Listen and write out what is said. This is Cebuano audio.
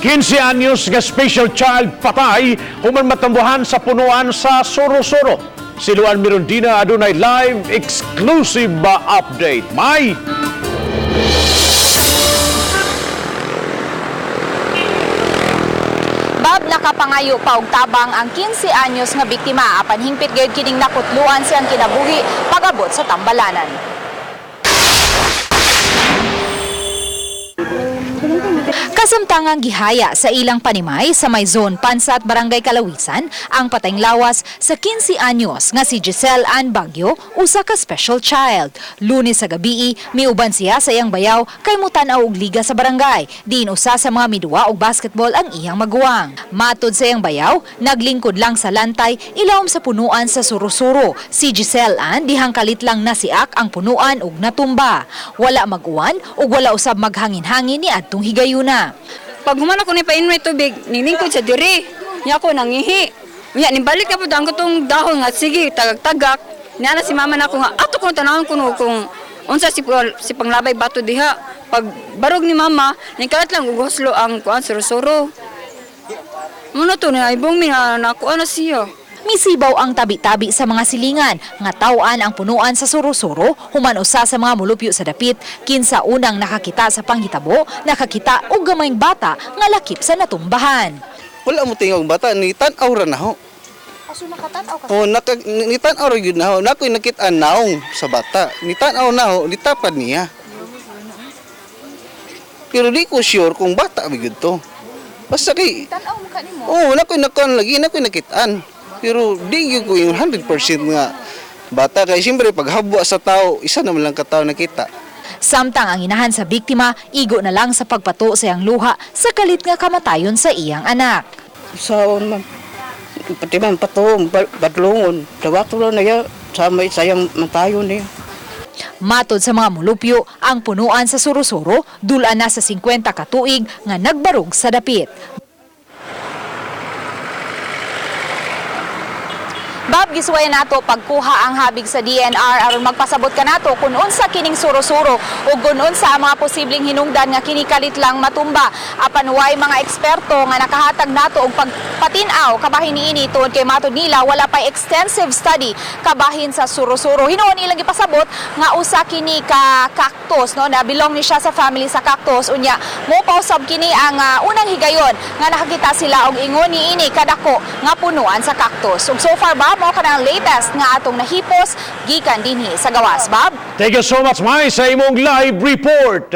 15 anyos nga special child patay human matambuhan sa punuan sa Suro-Suro. Si Luan Mirondina adunay live exclusive update. May! Bob, nakapangayo pa og tabang ang 15 anyos nga biktima apan hingpit gayud kining nakutluan siyang kinabuhi pag-abot sa tambalanan. Kasamtangang gihaya sa ilang panimay sa may zone Pansat, Barangay Kalawisan ang patayng lawas sa 15 anyos nga si Giselle Ann Bagyo, usa ka special child. Lunes sa gabii, miuban siya sa iyang bayaw kay mutan-aw og liga sa barangay. Diin usa sa mga miduwa og basketball ang iyang maguwang. Matod sa iyang bayaw, naglingkod lang sa lantay ilawom sa punuan sa Suro-Suro. Si Giselle Ann dihang kalit lang nasiak ang punuan ug natumba. Wala mag-uwan ug wala usab maghangin-hangin ni adtong higayuna. Pag human ako ni painom ni tubig, nilingkod sa diri. Nya ako nangihi. Nya nibalik na pud ang katong dahon nga sige tagak-tagak. Niya na si mama nako nga ato kong tanawon kuno kung unsa si panglabay bato diha. Pag barog ni mama, nikalat lang og huslo ang kuan suro-suro. Muna to na ibong mi na nakuha na siya. Misibaw ang tabi-tabi sa mga silingan nga taw-an ang punuan sa Suro-Suro human usa sa mga mulupyo sa dapit kinsa unang nakakita sa panghitabo, nakakita og gamayng bata nga lakip sa natumbahan. Wala mo tingog bata ni tan-aw ra na ho. Aso nakatan-aw ka? O naka, ni tan-aw ra gyud na ho. Nakoy nakit-an naong sa bata. Ni tan-aw na ho, nitapad niya. Pero di ko sure kung bata ba gyud to. Basta kay Tan-aw mo kanimo. oh, nakoy nakuan lagi, nakoy nakit-an. Pero di gyud ko yung 100% nga bata kay siyempre pag habwa sa tao, isa naman lang ka tao nakita. Samtang ang inahan sa biktima, igo na lang sa pagpato sa iyang luha sa kalit nga kamatayon sa iyang anak. Sa man pati man pato badlongon dawato lang na ya sa may sayang matayo niya. Matod sa mga mulupyo, ang punuan sa Suro-Suro dulaan na sa 50 ka tuig nga nagbarog sa dapit. Bob, gisuwayan nato pagkuha ang habig sa DNR aron magpasabot kanato kung unsa kining suro-suro ug kung unsa ang mga posibleng hinungdan nga kini kalit lang matumba. Apan way mga eksperto nga nakahatag nato og pagpatin-aw kabahin niini tungod kay matod nila wala pay extensive study kabahin sa suro-suro. Hinuon ilang gipasabot nga usa kini ka cactus, no, na belong ni siya sa family sa cactus, unya mo pausab kini ang unang higayon nga nakakita sila og ingon niini kadako nga punuan sa cactus. Ug so far, Bob, mao kanang latest nga atong nahipos gikan dinhi sa gawas, Bob. Thank you so much, Mai, sa imong live report.